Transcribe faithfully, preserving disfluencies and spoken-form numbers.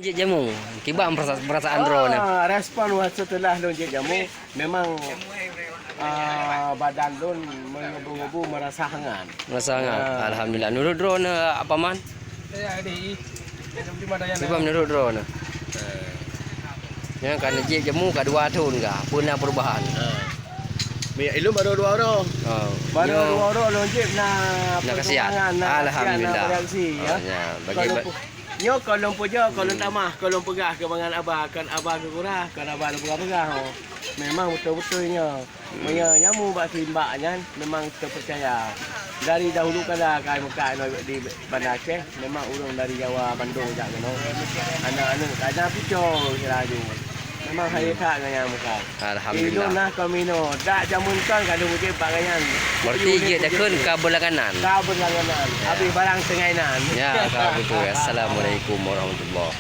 Jép jamu, kiban perasa-, perasaan droeneuh? Ah, respon wah seuteulah lôn jép jamu, memang, ah, badan lôn mengebu-ngebu, merasa hangat. Merasa hangat. Ah. Alhamdulillah. Nurot droeneuh, Paman? Kiban nurot droeneuh? Nyan ka neujép jamu ka dua thon ka, peue na perubahan? Ah. Mi-, ilôn baru dua uroe. Oh. Baru dua uroe lôn jép na perkembangan, na khasiat, na bereaksi, ya. Oh, ya. Bagi kalau ba- Nyoe kon lôn pujoe, kon lôn tamah, kon lôn peugah keu mangat haba, kon haba keu gurah, kon haba lôn peugah-peugah, ho. Memang beutôi-beutôi nyoe. Meunyoe jamu bak simbak nyan memang teupeurcaya. Dari dahulu kala kai meukat inoe di Banda Aceh, memang ureuëng dari Jawa mandum jak keunoe. Aneuk-aneuk ka na picoe sira laju. Memang hai that ngon nyang meukat. Alhamdulillah. Ilôn na kon minoe, dak jameun kon ka lôn udeb bak gobnyan. Berarti jeuet takheun ka beulangganan. Ka beulangganan. Ya. Habis barang teungai nan. Ya, ka beutôi. Assalamualaikum warahmatullahi.